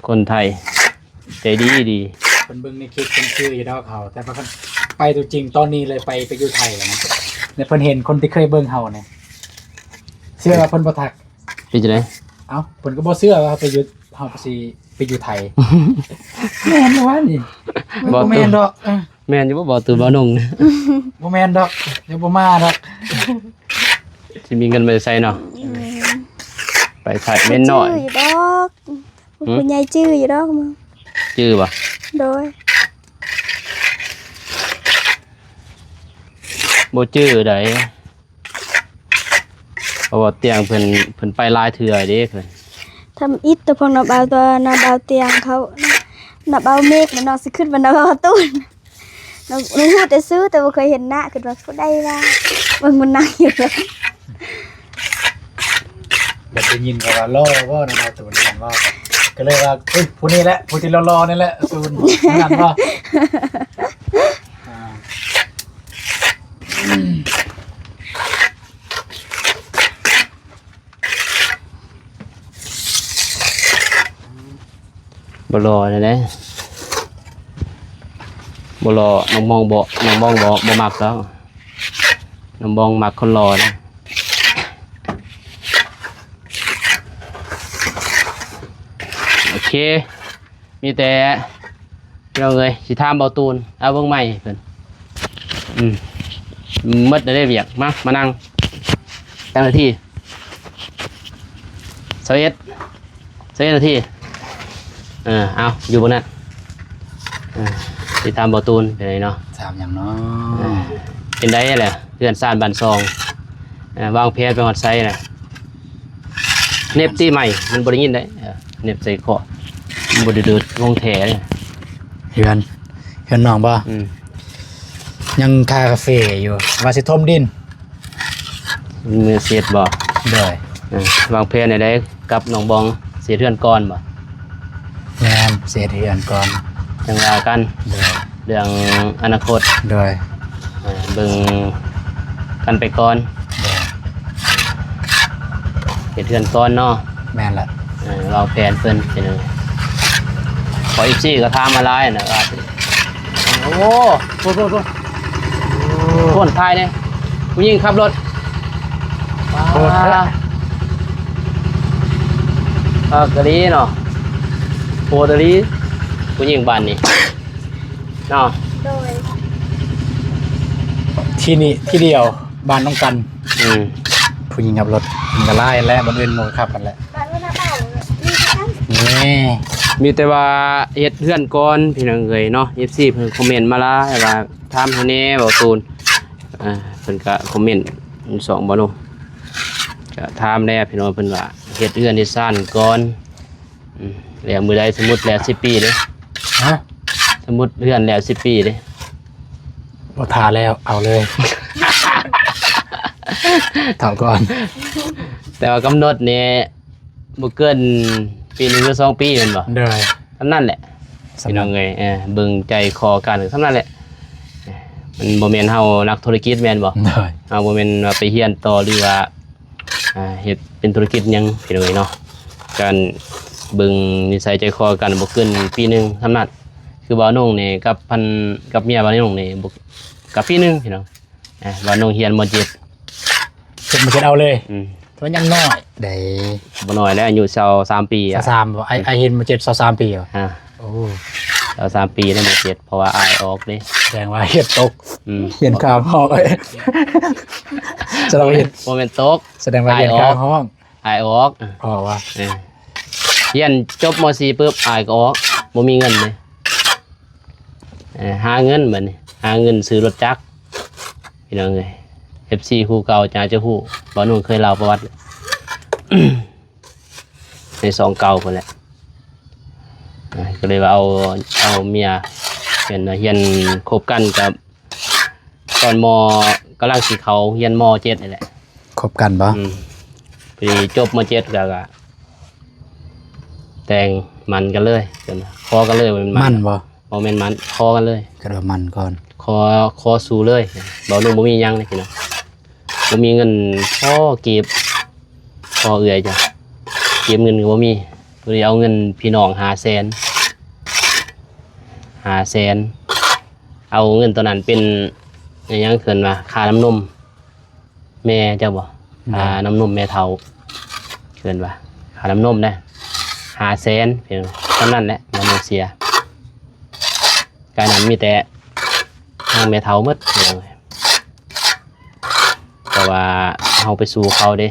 ຄົນໄທໃຈດີດີ ເພິ່ນເບິ່ງໃນຄລິບເພິ່ນເຊື່ອຢູ່ດອກເຮົາ ແຕ່ວ່າຄັນໄປຕົວຈິງຕອນນີ້ເລີຍ ໄປ ໄປຢູ່ໄທແລ້ວນະ ແລ້ວເພິ່ນເຫັນຄົນທີ່ເຄີຍເບິ່ງເຮົານີ້ ເຊື່ອວ່າເພິ່ນບໍ່ທັກ. ເປັນຈັ່ງໃດ? ເອົ້າ ເພິ່ນກໍບໍ່ເຊື່ອວ່າເຮົາໄປຢູ່ ເຮົາຊິໄປຢູ່ໄທ. ແມ່ນບໍ່ວະນີ້? ບໍ່ ບໍ່ແມ່ນດອກ. ເອີ ແມ່ນຢູ່ບໍ່ ບໍ່ຕູນ ບໍ່ນຸ່ງ? ບໍ່ແມ່ນດອກ ດຽວບໍ່ມາດອກ. ຊິມີເງິນໄປໃສເນາະ? ແມ່ນ ໄປຖ່າຍເມັນນ້ອຍ ຈື່ຢູ່ດອກ. ຫື? ຜູ້ໃຫຍ່ຈື່ຢູ່ດອກ. ຈື່ບໍ່? ໂດຍ. ບໍ່ຈື່ໃດ ເພາະວ່າຕຽງເພິ່ນ ເພິ່ນໄປຫຼາຍເທື່ອເດ້. ທຳອິດແຕ່ພວກນ້າບ່າວ ຕົວະ ນ້າບ່າວຕຽງເຂົາ ນ້າບ່າວເມກ ແລ້ວນ້ອງຊິຄິດວ່ານ້າບ່າວຕູນ. ນ້ອງ ນ້ອງຮູ້ແຕ່ຊື່ ແຕ່ບໍ່ເຄີຍເຫັນໜ້າ ຄິດວ່າຜູ້ໃດວະ ເບິ່ງມັນນັ່ງຢູ່. ບັດໄດ້ຍິນເຂົາວ່າຫຼໍ່ບໍ່ ນ້ອງບາວຕູນ ເຫັນບໍ່ ກໍເລີຍວ່າ ເອີຍ ຜູ້ນີ້ແຫຼະ ຜູ້ທີ່ຫຼໍ່ໆນີ້ແຫຼະ ຕູນ ນັ້ນບໍ່? ອ່າ ບໍ່ຫຼໍ່ແນວໃດ ບໍ່ຫຼໍ່ ນ້ອງມອງບໍ່ ນ້ອງມອງບໍ່ ບໍ່ມັກແລ້ວ ນ້ອງມອງມັກຄົນຫຼໍ່ນະ. ໂອເຄ ມີແຕ່ ພີ່ນ້ອງເອີຍ ຊິຖາມເບົາຕູນ ເອົາເບິ່ງໃໝ່ເພິ່ນ ອືມ ໝົດແລ້ວເດ້ວຽກ ມາ ມານັ່ງ ຈັກນາທີ ຊາວເອັດ ຊາວເອັດນາທີ ເອີ ເອົາ ຢູ່ເບິ່ງນັ້ນ ເອີ ຕິດຕາມເບົາຕູນເປັນໄດເນາະ ຖາມຫຍັງເນາະ ເອີ ເປັນໄດແຫຼະ ເຮືອນຊານບ້ານຊ່ອງ ເອີ ວາງແຜນໄປຮອດໃສແຫຼະ? ເນັບຕີໃໝ່ ມັນບໍ່ໄດ້ຍິນໄດ໋ ເອີ ເນັບໃສ່ຄໍ ມັນບໍ່ໄດ້ດູດວົງແທ້ເດ້. ເຮືອນ ເຮືອນນ້ອງບໍ່? ອືມ ຍັງຄາກາເຟຢູ່ ວ່າຊິຖົມດິນ ມື້ເສດບໍ່? ໂດຍ ເອີ ວາງແຜນແນວໃດກັບນ້ອງບອງ ຊິເຮັດເຮືອນກ່ອນບໍ່? ແມ່ນ ຊິເຮັດເຮືອນກ່ອນ ຈັ່ງວ່າກັນ ໂດຍ ເລື່ອງອະນາຄົດ ໂດຍ ເອີ ເບິ່ງກັນໄປກ່ອນ ໂດຍ ເຮັດເຮືອນກ່ອນເນາະ ແມ່ນລະ ເອີ ວາງແຜນເພິ່ນເປັນຫຍັງ ເພາະເອັຟຊີກໍຖາມມາຫຼາຍນະວ່າ ໂອ້ ໂອ້ ໂອ້ ໂອ້ ໂອ້ ຄົນຖ່າຍເດ້ ຜູ້ຍິງຂັບລົດ ໂຫດແທ້ ອ່າ ເອີ ກະດີເນາະ ໂຫດອີ່ຫຼີ ຜູ້ຍິງບ້ານນີ້ເນາະ ໂດຍ ທີ່ນີ້ທີ່ດຽວ ບ້ານນ້ອງກັນ ອືມ ຜູ້ຍິງຂັບລົດ ມັນກໍຫຼາຍແຫຼະ ບ່ອນອື່ນມັນກໍຂັບກັນແຫຼະ ນີ້ ມີແຕ່ວ່າເຮັດເຮືອນກ່ອນ ພີ່ນ້ອງເອີຍເນາະ ເອັຟຊີເພິ່ນຄອມເມັນມາຫຼາຍວ່າ ຖາມໃຫ້ແດ່ເບົາຕູນ ອ່າ ເພິ່ນກະຄອມເມັນຊ່ອງບໍ່ເນາະ ກະຖາມແດ່ພີ່ນ້ອງ ເພິ່ນວ່າເຮັດເຮືອນເຮັດຊານກ່ອນ ອືມ ແລ້ວມື້ໃດ ສົມມຸດແລ້ວສິບປີເດ້ ຮະ? ສົມມຸດເຮືອນແລ້ວສິບປີເດ້ ບໍ່ຖ້າແລ້ວ ເອົາເລີຍ ເຖົ້າກ່ອນ ແຕ່ວ່າກຳນົດນີ້ ບໍ່ເກີນປີໜຶ່ງຫຼືສອງປີແມ່ນບໍ່? ໂດຍ ສ່ຳນັ້ນແຫຼະ ສ່ຳນັ້ນ ພີ່ນ້ອງເອີຍ ເອີ ເບິ່ງໃຈຄໍກັນສ່ຳນັ້ນແຫຼະ ມັນບໍ່ແມ່ນເຮົານັກທຸລະກິດແມ່ນບໍ່? ໂດຍ ເຮົາບໍ່ແມ່ນວ່າໄປຮຽນຕໍ່ ຫຼືວ່າ ອ່າ ເຮັດເປັນທຸລະກິດຫຍັງ ພີ່ນ້ອງເອີຍເນາະ ການເບິ່ງນິໄສໃຈຄໍກັນບໍ່ເກີນປີໜຶ່ງສ່ຳນັ້ນ ຄືບ່າວນົງນີ້ກັບພັນ ກັບເມຍບ່າວນົງນີ້ ກະປີໜຶ່ງ ພີ່ນ້ອງ ອ່າ ບ່າວນົງຮຽນ ມໍເຈັດ ຮຽນ ມໍເຈັດ ເອົາເລີຍ ອືມ ແຕ່ວ່າຍັງນ້ອຍໃດ໋ ບໍ່ນ້ອຍແລ້ວ ອາຍຸຊາວສາມປີ ຊາວສາມບໍ່? ອ້າຍ ອືມ ອ້າຍຮຽນ ມໍເຈັດ ຊາວສາມປີຫວາ? ອ່າ ໂອ້ ຊາວສາມປີແລ້ວ ມໍເຈັດ ເພາະວ່າອ້າຍອອກເດ້ ແສດງວ່າຮຽນຕົກ ອືມ ຮຽນຂ້າມຫ້ອງ ສະແດງວ່າຮຽນ ບໍ່ແມ່ນຕົກ ສະແດງວ່າຮຽນຂ້າມຫ້ອງ ອ້າຍອອກ ອ້າຍອອກ ເພາະວ່າ ເອີ ຮຽນຈົບ ມໍສີ່ ປຶບ ອ້າຍກໍອອກ ບໍ່ມີເງິນເດ້ ເອີ ຫາເງິນບັດນີ້ ຫາເງິນຊື້ລົດຈັກ ພີ່ນ້ອງເອີຍ ເອັຟຊີ ຄູ່ເກົ່າຈະ ຈະຮູ້ ບ່າວນົງເຄີຍເລົ່າປະຫວັດ ໃນຊ່ອງເກົ່າພຸ້ນແຫຼະ ເອີ ກໍເລີຍວ່າເອົາ ເອົາເມຍ ເປັນ ຮຽນຄົບກັນກັບ ຕອນ ມໍ ກຳລັງຊິເຂົ້າຮຽນ ມໍເຈັດ ນີ້ແຫຼະ ຄົບກັນບໍ່? ອືມ ພໍດີຈົບ ມໍເຈັດ ແລ້ວກໍແຕ່ງໝັ່ນກັນເລີຍ ຂໍກັນເລີຍ ບໍ່ແມ່ນໝັ່ນ ໝັ່ນບໍ່? ບໍ່ແມ່ນໝັ່ນ ຂໍກັນເລີຍ ກໍວ່າໝັ່ນກ່ອນ ຂໍ ຂໍສູ້ເລີຍ ເວົ້າເລື່ອງບໍ່ມີຫຍັງເດ້ພີ່ນ້ອງ ບໍ່ມີເງິນພໍເກັບ ພໍເອື້ອຍຈ້ະ ເກັບເງິນກໍບໍ່ມີ ກໍເລີຍເອົາເງິນພີ່ນ້ອງຫ້າແສນ ຫ້າແສນ ເອົາເງິນຕອນນັ້ນເປັນ ອີຫຍັງເອີ້ນວ່າ ຄ່ານ້ຳນົມ ແມ່ເຈົ້າບໍ່ ໂດຍ ຄ່ານ້ຳນົມແມ່ເຖົ້າ ເອີ້ນວ່າຄ່ານ້ຳນົມນະ ຫ້າແສນ ເປັນສ່ຳນັ້ນແຫຼະ ນ້ຳນົມເສຍ ກາຍນັ້ນມີແຕ່ທາງແມ່ເຖົ້າໝົດ ເພາະວ່າເຮົາໄປສູ້ເຂົາເດ້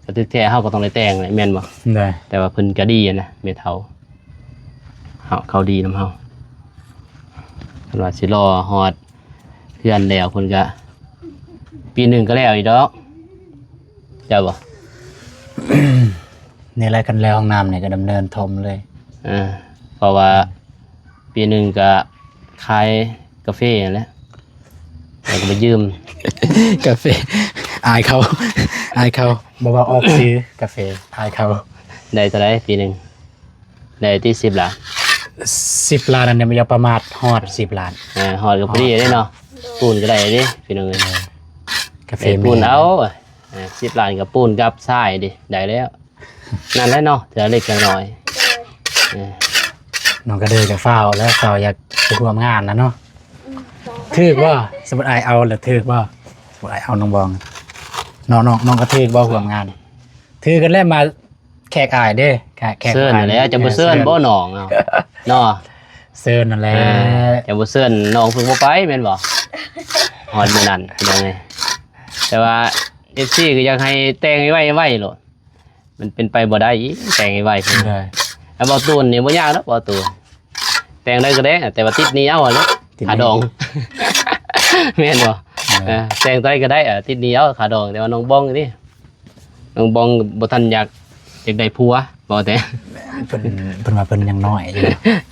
ກະຖືກແທ້ເຮົາກໍຕ້ອງໄດ້ແຕ່ງແຫຼະ ແມ່ນບໍ່? ໂດຍ ແຕ່ວ່າເພິ່ນກະດີນະ ແມ່ເຖົ້າ ເຮົາ ເຂົາດີນຳເຮົາ ເພິ່ນວ່າຊິລໍຮອດເຮືອນແລ້ວ ເພິ່ນກະ ປີໜຶ່ງກະແລ້ວອີກດອກ ເຈົ້າບໍ່? ນີ້ແຫຼະ ຄັນແລ້ວຫ້ອງນ້ຳນີ້ກະດຳເນີນຖົມເລີຍ ເອີ ເພາະວ່າ ປີໜຶ່ງກະຂາຍກາເຟຫັ້ນແຫຼະ ແລ້ວກະໄປຢືມ ກາເຟ ອາຍເຂົາ ອາຍເຂົາ ບໍ່ວ່າອອກຊື່ກາເຟ ອາຍເຂົາ ໄດ້ເທົ່າໃດປີໜຶ່ງ? ໄດ້ຕິ ສິບລ້ານ ສິບລ້ານ ອັນນີ້ມັນຢ່າປະໝາດ ຮອດສິບລ້ານ ເອີ ຮອດກະພໍດີເດ້ເນາະ ປູນກະໄດ້ເດ້ພີ່ນ້ອງເອີຍ ກາເຟ ໄດ້ປູນເອົາ ເອີ ສິບລ້ານກະປູນກັບຊາຍເດ້ ໄດ້ແລ້ວ ນັ້ນແຫຼະເນາະ ເທື່ອເລັກເທື່ອນ້ອຍ ເອີ ນ້ອງກະເດີຍກະຟ້າວແລ້ວ ຟ້າວຢາກໄປຮ່ວມງານນະເນາະ ຖືກບໍ່? ສົມມຸດອ້າຍເອົາລະຖືກບໍ່? ສົມມຸດອ້າຍເອົານ້ອງບອງ ນ້ອງ ນ້ອງ ນ້ອງກະຖືກບໍ່ຮ່ວມງານ? ຖືກກັນແລ້ວມາແຂກອ້າຍເດ້ ແຂກ ເຊີນຫັ້ນແຫຼະ ເຈົ້າບໍ່ເຊີນບໍ່ນ້ອງເນາະ ເນາະ ເຊີນຫັ້ນແຫຼະ ເຈົ້າບໍ່ເຊີນນ້ອງເພິ່ນບໍ່ໄປແມ່ນບໍ່? ຮອດມື້ນັ້ນພີ່ນ້ອງເອີຍ ແຕ່ວ່າ ເອັຟຊີ ກະຢາກໃຫ້ແຕ່ງໄວໆ ໄວໂລດ ມັນເປັນໄປບໍ່ໄດ້ອີກ ແຕ່ງໄວໆ ເພິ່ນ ແລ້ວບໍ່ຕູນນີ້ບໍ່ຍາກດອກ ບໍ່ຕູນ ແຕ່ງໄດ້ກະໄດ້ ແຕ່ວ່າຕິດໜີ້ເອົາຫັ້ນແຫຼະ ຕິດໜີ້ ຄ່າດອງ ແມ່ນບໍ່? ເອີ ເອີ ແຕ່ງໄດ້ກະໄດ້ ຕິດໜີ້ເອົາຄ່າດອງ ແຕ່ວ່ານ້ອງບອງນີ້ ນ້ອງບອງບໍ່ທັນຢາກ ຢາກໄດ້ຜົວ ບໍ່ແຕ່ ເພິ່ນ ເພິ່ນວ່າເພິ່ນຍັງນ້ອຍຢູ່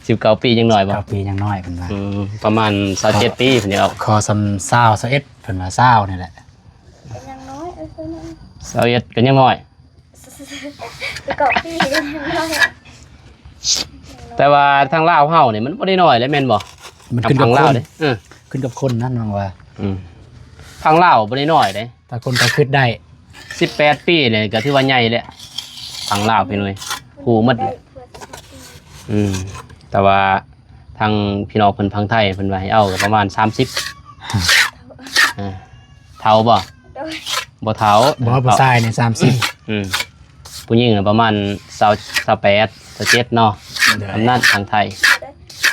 ສິບເກົ້າປີຍັງນ້ອຍບໍ່? ສິບເກົ້າປີຍັງນ້ອຍເພິ່ນວ່າ ອືມ ປະມານຊາວເຈັດປີເພິ່ນຢາກເອົາ ຂໍສ່ຳຊາວ ຊາວເອັດ ເພິ່ນວ່າຊາວນີ້ແຫຼະ ຍັງນ້ອຍ ເອີ ຊາວເອັດກະຍັງນ້ອຍ ສິບເກົ້າປີຍັງນ້ອຍ ແຕ່ວ່າທາງລາວເຮົານີ້ມັນບໍ່ໄດ້ນ້ອຍແຫຼະແມ່ນບໍ່? ມັນຂຶ້ນກັບຄົນ ເອີ ຂຶ້ນກັບຄົນນັ້ນນ້ອງວ່າ ອືມ ທາງລາວບໍ່ໄດ້ນ້ອຍເດ້ ຖ້າຄົນກະຄຶດໄດ້ ສິບແປດປີນີ້ກະຖືວ່າໃຫຍ່ແລ້ວ ທາງລາວພີ່ນ້ອງເອີຍ ຮູ້ໝົດແຫຼະ ອືມ ແຕ່ວ່າທາງພີ່ນ້ອງເພິ່ນຝັ່ງໄທເພິ່ນວ່າໃຫ້ເອົາກະປະມານສາມສິບ ເອີ ເຖົ້າບໍ່? ໂດຍ ບໍ່ເຖົ້າ ບໍ່ ຜູ້ຊາຍນີ້ສາມສິບ ອືມ ຜູ້ຍິງປະມານຊາວ ຊາວແປດ ຊາວເຈັດເນາະ ໂດຍ ອຳນາດທາງໄທ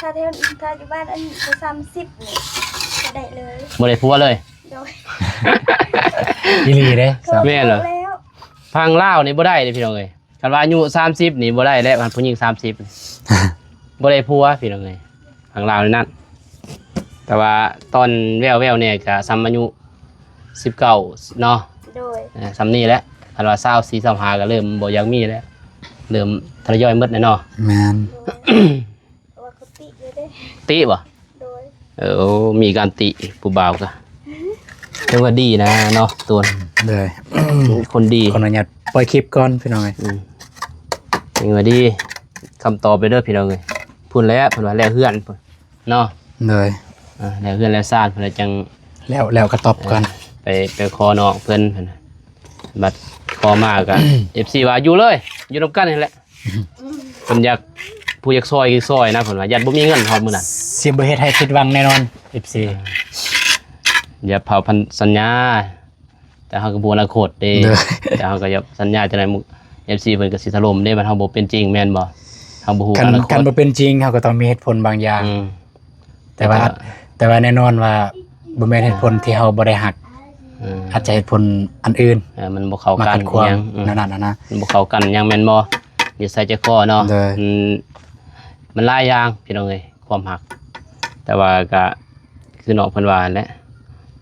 ຖ້າແຖວ ຖ້າຢູ່ບ້ານອັນສາມສິບນີ້ກະໄດ້ເລີຍ ບໍ່ໄດ້ຜົວເລີຍ ໂດຍ ອີ່ຫຼີເດ້ ແມ່ນເລີຍ ທາງລາວນີ້ບໍ່ໄດ້ເດ້ພີ່ນ້ອງເອີຍ ຄັນວ່າອາຍຸສາມສິບນີ້ບໍ່ໄດ້ແລ້ວ ຄັນຜູ້ຍິງສາມສິບ ບໍ່ໄດ້ຜົວພີ່ນ້ອງເອີຍ ທາງລາວນີ້ນັ້ນ ແຕ່ວ່າຕອນແວ່ວໆ ແດ່ກະສ່ຳອາຍຸສິບເກົ້າເນາະ ໂດຍ ເອີ ສ່ຳນີ້ແຫຼະ ຄັນວ່າຊາວສີ່ ຊາວຫ້າກະເລີ່ມບໍ່ຢາກມີແລ້ວ ເລີ່ມທະຍອຍໝົດແລ້ວເນາະ ແມ່ນ ໂດຍ ເພາະວ່າເຂົາຕິຢູ່ເດ້ ຕິບໍ່? ໂດຍ ເອີ ໂອ້ ມີການຕິຜູ້ບ່າວກະ ຖືວ່າດີນະເນາະ ໂຕນ ໂດຍ ຄົນດີ ຂໍອະນຸຍາດປ່ອຍຄລິບກ່ອນພີ່ນ້ອງເອີຍ ອືມ ຖືວ່າດີ ຄຳຕອບເດີພີ່ນ້ອງເອີຍ ພຸ້ນແຫຼະ ເພິ່ນວ່າແລ້ວເຮືອນພຸ້ນເນາະ ໂດຍ ເອີ ແລ້ວເຮືອນແລ້ວຊານພຸ້ນແຫຼະ ຈັ່ງ ແລ້ວ ແລ້ວກະຕອບກ່ອນ ເອີ ໄປ ໄປຂໍນ້ອງເພິ່ນ ບັດຂໍມາກະ ເອັຟຊີ ວ່າຢູ່ເລີຍ ຢູ່ນຳກັນຫັ້ນແຫຼະ ເພິ່ນຢາກ ຜູ້ຢາກຊ່ອຍກະຊ່ອຍນະ ເພິ່ນວ່າ ຢ້ານບໍ່ມີເງິນຮອດມື້ນັ້ນ ຊິບໍ່ເຮັດໃຫ້ຜິດຫວັງແນ່ນອນ ເອັຟຊີ ຢ່າເຜົາພັນສັນຍາ ແຕ່ເຮົາກະບໍ່ອະນາຄົດເດ້ ໂດຍ ແຕ່ເຮົາກະຢ່າສັນຍາຈັ່ງໃດ ເອັຟຊີ ເພິ່ນກະຊິຖະຫຼົ່ມເດ້ ມັນເຮົາບໍ່ເປັນຈິງແມ່ນບໍ່? ເຮົາບໍ່ຮູ້ ຄັນ ອະນາຄົດ ຄັນບໍ່ເປັນຈິງ ເຮົາກະຕ້ອງມີເຫດຜົນບາງຢ່າງ ອືມ ແຕ່ວ່າ ແຕ່ວ່າ ແຕ່ວ່າແນ່ນອນວ່າບໍ່ແມ່ນເຫດຜົນທີ່ເຮົາບໍ່ໄດ້ຮັກ ອືມ ອາດຈະເຫດຜົນອັນອື່ນ ເອີ ມັນບໍ່ເຂົ້າກັນ ມາຂັດຂວາງ ອີ່ຫຍັງ ອືມ ແນວນັ້ນນະ ມັນບໍ່ເຂົ້າກັນຫຍັງແມ່ນບໍ່? ນິໄສໃຈຄໍເນາະ ໂດຍ ມັນ ມັນຫຼາຍຢ່າງພີ່ນ້ອງເອີຍ ຄວາມຮັກ ແຕ່ວ່າກະຄືນ້ອງເພິ່ນວ່າຫັ້ນແຫຼະ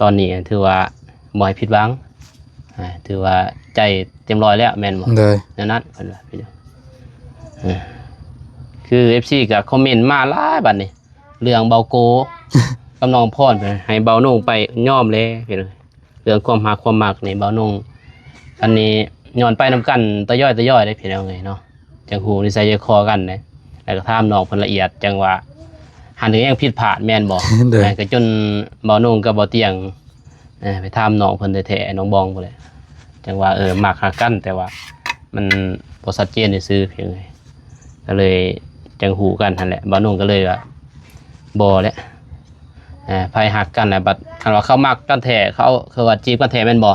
ຕອນນີ້ຖືວ່າບໍ່ໃຫ້ຜິດຫວັງ ອາ ຖືວ່າໃຈເຕັມຮ້ອຍແລ້ວແມ່ນບໍ່? ໂດຍ ແນວນັ້ນເພິ່ນວ່າ ເອີ ຄື ເອັຟຊີ ກະຄອມເມັນມາຫຼາຍບາດນີ້ ເລື່ອງເບົາໂກກັບນ້ອງພອນ ໃຫ້ເບົາໂໜ່ງໄປຍອມແລະ ເລື່ອງຄວາມຮັກຄວາມມັກນີ້ ເບົາໂໜ່ງ ອັນນີ້ຍ້ອນໄປນຳກັນຕະຢອຍຕະຢອຍເດ້ພີ່ນ້ອງເອີຍເນາະ ຈັ່ງຮູ້ນິໄສໃຈຄໍກັນເດ້ ແລ້ວກະຖາມນ້ອງເພິ່ນລະອຽດ ຈັ່ງວ່າ ຫັ້ນກະຍັງຜິດພາດແມ່ນບໍ່? ໂດຍ ແລ້ວກະຈົນເບົາໂໜ່ງກັບເບົາຕຽງ ເອີ ໄປຖາມນ້ອງເພິ່ນແທ້ໆ ນ້ອງບອງພຸ້ນແຫຼະ ຈັ່ງວ່າ ເອີ ມັກຮັກກັນ ແຕ່ວ່າມັນບໍ່ຊັດເຈນຊື່ໆ ພີ່ນ້ອງເອີຍ ກະເລີຍຈັ່ງຮູ້ກັນຫັ້ນແຫຼະ ບ່າວໜຸ່ງກະເລີຍວ່າ ບໍ່ແຫຼະ ເອີ ໃຜຮັກກັນແຫຼະ ບັດຄັນວ່າເຂົາມັກກັນແທ້ ເຂົາ ເຂົາວ່າຈີບກັນແທ້ແມ່ນບໍ່?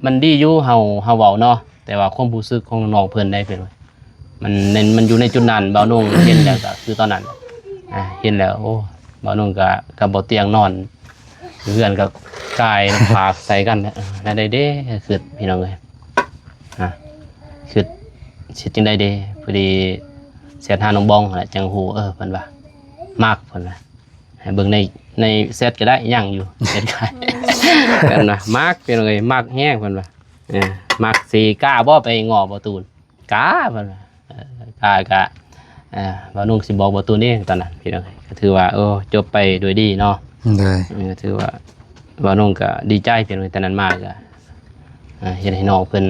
ມັນດີຢູ່ ເຮົາ ເຮົາເວົ້າເນາະ ແຕ່ວ່າຄວາມຮູ້ສຶກຂອງນ້ອງເພິ່ນໄດ໋ ເພິ່ນວ່າ ມັນ ມັນຢູ່ໃນຈຸດນັ້ນ ບ່າວນົງເຫັນແລ້ວກໍຄືຕອນນັ້ນ ອ່າ ເຫັນແລ້ວ ໂອ້ ບ່າວນົງກໍກັບບໍ່ຕຽງນອນ ເຮືອນກໍກາຍພາກໃສ່ກັນ ແນວໃດເດ້ ຄຶດ ພີ່ນ້ອງເອີຍ ອ່າ ຄຶດ ຊິເຮັດຈັ່ງໃດເດ້ ພໍດີແຊັດຫານ້ອງບອງຫັ້ນແຫຼະ ຈັ່ງຮູ້ ເອີ ເພິ່ນວ່າ ມັກ ເພິ່ນວ່າ ໃຫ້ເບິ່ງໃນ ໃນແຊັດກໍໄດ້ ຍັງຢູ່ ແຊັດກໍໄດ້ ເພິ່ນວ່າ ມັກ ພີ່ນ້ອງເອີຍ ມັກແຮງ ເພິ່ນວ່າ ເອີ ມັກ ຊິກ້າບໍ່ໄປງໍ້ບ່າວຕູນ? ກ້າ ເພິ່ນວ່າ ເອີ ກ້າ ກະ ເອີ ບ່າວນົງຊິບອກບ່າວຕູນເອງຕອນນັ້ນ ພີ່ນ້ອງເອີຍ ກໍຖືວ່າ ໂອ້ ຈົບໄປດ້ວຍດີເນາະ ໂດຍ ເອີ ຖືວ່າບ່າວນົງກໍດີໃຈ ພີ່ນ້ອງເອີຍ ແຕ່ນັ້ນມາກໍ ເອີ ເຮັດໃຫ້ນ້ອງເພິ່ນ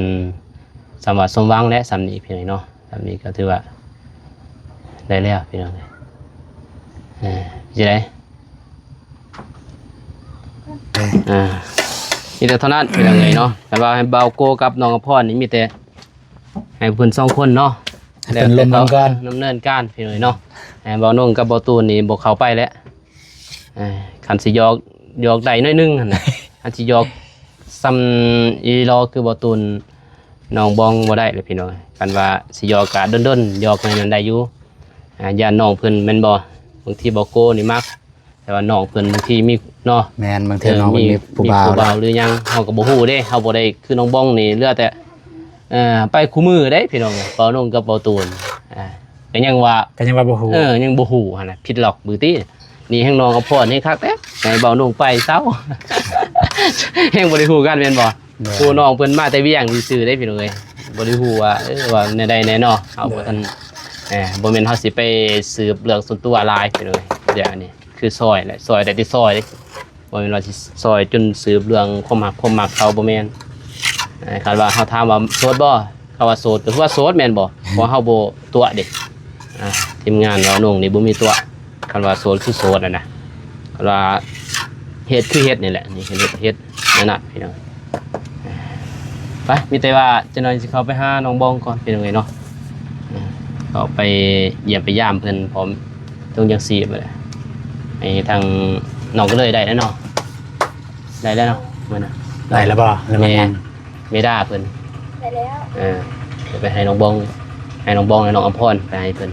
ສຳວ່າສົມຫວັງແຫຼະ ສ່ຳນີ້ ພີ່ນ້ອງເນາະ ສ່ຳນີ້ກໍຖືວ່າໄດ້ແລ້ວ ພີ່ນ້ອງເອີຍ ເອີ ຊິໄດ້ ອ່າ ມີແຕ່ເທົ່ານັ້ນ ພີ່ນ້ອງເອີຍເນາະ ຄັນວ່າໃຫ້ບ່າວໂກກັບນ້ອງອຳພອນນີ້ ມີແຕ່ໃຫ້ເພິ່ນສອງຄົນເນາະ ໃຫ້ເພິ່ນລົມນຳກັນ ດຳເນີນການ ພີ່ນ້ອງເອີຍເນາະ ໃຫ້ບ່າວນົງກັບບ່າວຕູນນີ້ບໍ່ເຂົ້າໄປແຫຼະ ອ່າ ຄັນຊິຫຍອກ ຫຍອກໄດ້ໜ້ອຍໜຶ່ງຫັ້ນນະ ຄັນຊິຫຍອກສ່ຳອີ່ຫຼໍຄືບ່າວຕູນ ນ້ອງບອງບໍ່ໄດ້ເລີຍ ພີ່ນ້ອງ ຄັນວ່າຊິຫຍອກກະດົນໆ ຫຍອກໜ້ອຍນັ້ນໄດ້ຢູ່ ອ່າ ຢ້ານນ້ອງເພິ່ນແມ່ນບໍ່ ບາງທີບ່າວໂກນີ້ມັກ ແຕ່ວ່ານ້ອງເພິ່ນບາງທີມີເນາະ ແມ່ນ ບາງເທື່ອ ເອີ ນ້ອງເພິ່ນມີ ມີຜູ້ບ່າວ ມີຜູ້ບ່າວ ແລ້ວ ຫຼືຫຍັງ ເຮົາກໍບໍ່ຮູ້ເດ້ ເຮົາບໍ່ໄດ້ຄືນ້ອງບອງນີ້ ເຫຼືອແຕ່ ເອີ ໄປຄູ່ມືເດ້ ພີ່ນ້ອງ ບ່າວນົງກັບບ່າວຕູນ ອ່າ ກໍຍັງວ່າ ກໍຍັງວ່າບໍ່ຮູ້ ເອີ ຍັງບໍ່ຮູ້ຫັ້ນນະ ຜິດລັອກບາງທີ ນີ້ແຮ່ງນ້ອງອຳພອນແຮ່ງຄັກແທ້ ໃຫ້ບ່າວນົງໄປເຊົາ ແຮ່ງບໍ່ໄດ້ຮູ້ກັນແມ່ນບໍ່? ໂດຍ ຜູ້ນ້ອງເພິ່ນມາແຕ່ວຽງຊື່ໆເດ້ ພີ່ນ້ອງເອີຍ ບໍ່ໄດ້ຮູ້ວ່າ ເອີ ວ່າແນວໃດແດ່ເນາະ ເຮົາ ໂດຍ ບໍ່ທັນ ເອີ ບໍ່ແມ່ນເຮົາຊິໄປສືບເລື່ອງສ່ວນຕົວຫຼາຍ ພີ່ນ້ອງເອີຍ ດຽວນີ້ຄືຊ່ອຍແຫຼະ ຊ່ອຍໄດ້ແຕ່ຊ່ອຍເດ້ ບໍ່ແມ່ນວ່າຊິຊ່ອຍຈົນສືບເລື່ອງຄວາມຮັກຄວາມມັກເຂົາ ບໍ່ແມ່ນ ເອີ ຄັນວ່າເຮົາຖາມວ່າໂສດບໍ່? ເຂົາວ່າໂສດກໍຄືວ່າໂສດແມ່ນບໍ່? ເພາະເຮົາບໍ່ຕົວະເດ້ ອ່າ ທີມງານເວົ້ານົງນີ້ບໍ່ມີຕົວະ ຄັນວ່າໂສດຄືໂສດຫັ້ນນະ ຄັນວ່າເຮັດຄືເຮັດນີ້ແຫຼະ ນີ້ເຮັດ ເຮັດແນວນັ້ນ ພີ່ນ້ອງ ໄປ ມີແຕ່ວ່າຈັກໜ້ອຍຊິເຂົ້າໄປຫານ້ອງບອງກ່ອນ ພີ່ນ້ອງເອີຍເນາະ ເຂົ້າໄປຢ້ຽມໄປຢາມເພິ່ນ ພ້ອມຖົງຍັງຊີບ ໃຫ້ທາງນ້ອງກໍເລີຍໄດ້ແລ້ວເນາະ ໄດ້ແລ້ວເນາະ ມື້ນັ້ນ ໄດ້ແລ້ວບໍ່? ຫຼືວ່າຍັງ? ເມດາເພິ່ນ ໄດ້ແລ້ວ ເອີ ໄປໃຫ້ນ້ອງບອງ ໃຫ້ນ້ອງບອງ ແລະ ນ້ອງອຳພອນ ໄປໃຫ້ເພິ່ນ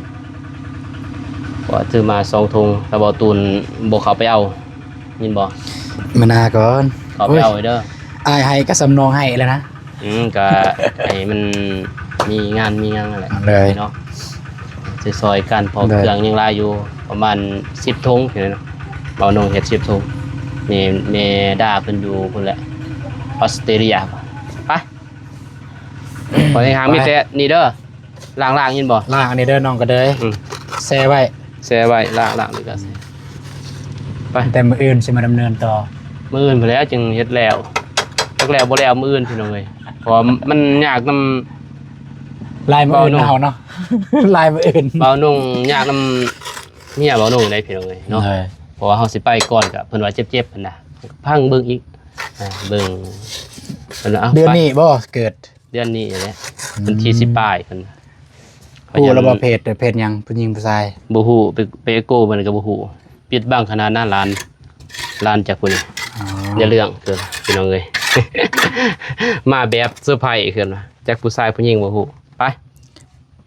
ເພາະວ່າຖືມາສອງຖົງ ຖ້າບໍ່ຕູນບໍ່ເຂົ້າໄປເອົາ ຍິນບໍ່? ມານາກ່ອນ ເຂົ້າໄປເອົາເດີ ໂອ້ຍ ອ້າຍໃຫ້ກໍສ່ຳນ້ອງໃຫ້ແລ້ວນະ ອືມ ກໍໃຫ້ມັນມີງານມີຫຍັງຫັ້ນແຫຼະ ເລີຍເນາະ ຊິຊ່ອຍກັນ ເພາະເຄື່ອງຍັງຫຼາຍຢູ່ ປະມານສິບຖົງ ເນາະ ເບົານົງເຮັດສິບຖົງ ແມ່ ແມ່ດາເພິ່ນຢູ່ພຸ້ນແຫຼະ ອອສເຕຣເລຍ ໄປ ຂໍໃຫ້ຫາງ ໄປ ມີແຕ່ນີ້ເດີ ລ້າງໆ ຍິນບໍ່? ລ້າງອັນນີ້ເດີ ນ້ອງກະເດີຍ ອືມ ແຊ່ໄວ້ ແຊ່ໄວ້ ລ້າງໆ ນີ້ກະ ໄປ ແຕ່ມື້ອື່ນຊິມາດຳເນີນຕໍ່ ມື້ອື່ນພຸ້ນແຫຼະຈຶ່ງເຮັດແລ້ວ ຈັກແລ້ວບໍ່ແລ້ວມື້ອື່ນ ພີ່ນ້ອງເອີຍ ເພາະວ່າມັນຍາກນຳ ຫຼາຍມື້ອື່ນເຮົາເນາະ ຫຼາຍມື້ອື່ນ ເບົານົງຍາກນຳເມຍເບົານົງໄດ໋ ພີ່ນ້ອງເອີຍເນາະ ເອີ ເພາະວ່າເຮົາຊິໄປກ່ອນກະເພິ່ນວ່າເຈັບໆ ຫັ້ນນະ ພັງເບິ່ງອີກ ອ່າ ເບິ່ງ ເພິ່ນວ່າ ເອົາ ເດືອນນີ້ບໍ່ເກີດ? ເດືອນນີ້ແຫຼະ ອືມ ວັນທີສິບປາຍເພິ່ນ ຮູ້ແລ້ວບໍ່ ເພດ ເພດຫຍັງ ຜູ້ຍິງຜູ້ຊາຍ? ບໍ່ຮູ້ ໄປ ໄປເອັກໂກເພິ່ນກໍບໍ່ຮູ້ ປິດບັງຂະໜາດນັ້ນ ຫຼານ ຫຼານຈັກຜູ້ນີ້ ອໍ ຢ່າເລື່ອງເກີນ ພີ່ນ້ອງເອີຍ ມາແບບເຊີໄພເພິ່ນວ່າ ຈັກຜູ້ຊາຍຜູ້ຍິງບໍ່ຮູ້ ໄປ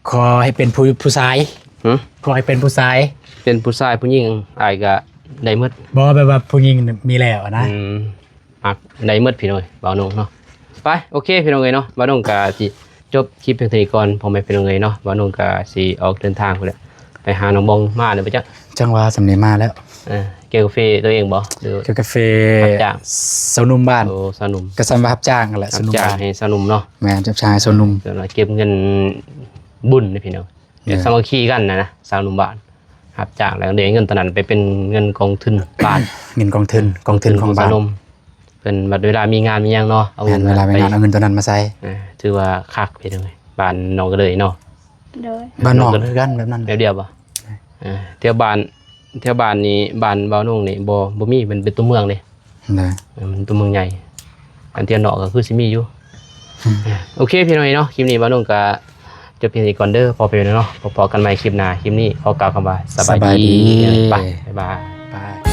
ຂໍໃຫ້ເປັນຜູ້ ຜູ້ຊາຍ ຫື? ຂໍໃຫ້ເປັນຜູ້ຊາຍ ເປັນຜູ້ຊາຍຜູ້ຍິງ ອ້າຍກໍໄດ້ໝົດ ບໍ່ ແບບວ່າຜູ້ຍິງມີແລ້ວນະ ອືມ ມັກໄດ້ໝົດພີ່ນ້ອງເອີຍ ເບົານົງເນາະ ໄປ ໂອເຄ ພີ່ນ້ອງເອີຍເນາະ ເບົານົງກະຊິຈົບຄລິບພຽງເທົ່ານີ້ກ່ອນ ພໍ່ແມ່ພີ່ນ້ອງເອີຍເນາະ ເບົານົງກະຊິອອກເດີນທາງພຸ້ນແຫຼະ ໄປຫານ້ອງບອງມາແລ້ວບໍ່ຈັກ ຈັ່ງວ່າສ່ຳນີ້ມາແລ້ວ ເອີ ແກ້ວກາເຟຕົວເອງບໍ່ ຫຼື ແກ້ວກາເຟ ຮັບຈ້າງ ຊາວໜຸ່ມບ້ານ ໂອ້ ຊາວໜຸ່ມ ກະສ່ຳວ່າຮັບຈ້າງຫັ້ນແຫຼະ ຊາວໜຸ່ມບ້ານ ຮັບຈ້າງໃຫ້ຊາວໜຸ່ມເນາະ ແມ່ນ ຮັບຈ້າງໃຫ້ຊາວໜຸ່ມ ເອີ ເກັບເງິນບຸນເດ້ພີ່ນ້ອງ ແມ່ນ ສາມັກຄີກັນນະ ຊາວໜຸ່ມບ້ານ ຮັບຈ້າງແລ້ວໄດ້ເງິນຕົວນັ້ນໄປເປັນເງິນກອງທຶນບ້ານ ເງິນກອງທຶນ ກອງທຶນຂອງບ້ານ ເພິ່ນບັດເວລາມີງານມີຫຍັງເນາະ ເອົາເງິນ ແມ່ນ ເວລາມີງານເອົາເງິນຕົວນັ້ນມາໃຊ້ ເອີ ຖືວ່າຄັກພີ່ນ້ອງເອີຍ ບ້ານນ້ອງກະເລີຍເນາະ ໂດຍ ບ້ານນ້ອງຄືກັນແບບນັ້ນ ແບບດຽວບໍ່ ເອີ ແຖວບ້ານ ແຖວບ້ານນີ້ ບ້ານບ່າວນົງນີ້ບໍ່ ບໍ່ມີ ມັນເປັນຕົວເມືອງເດ້ ນະ ເອີ ມັນຕົວເມືອງໃຫຍ່ ອັນແຖວນອກກໍຄືຊິມີຢູ່. ໂອເຄ ພີ່ນ້ອງເນາະ ຄລິບນີ້ບ່າວນົງກໍຈົບພຽງນີ້ກ່ອນເດີ ພໍ້ພີ່ນ້ອງເນາະ ພໍ້ກັນໃໝ່ຄລິບໜ້າ. ຄລິບນີ້ຂໍກ່າວຄຳວ່າສະບາຍດີ ສະບາຍດີ ໄປ ບາຍບາຍ ບາຍ.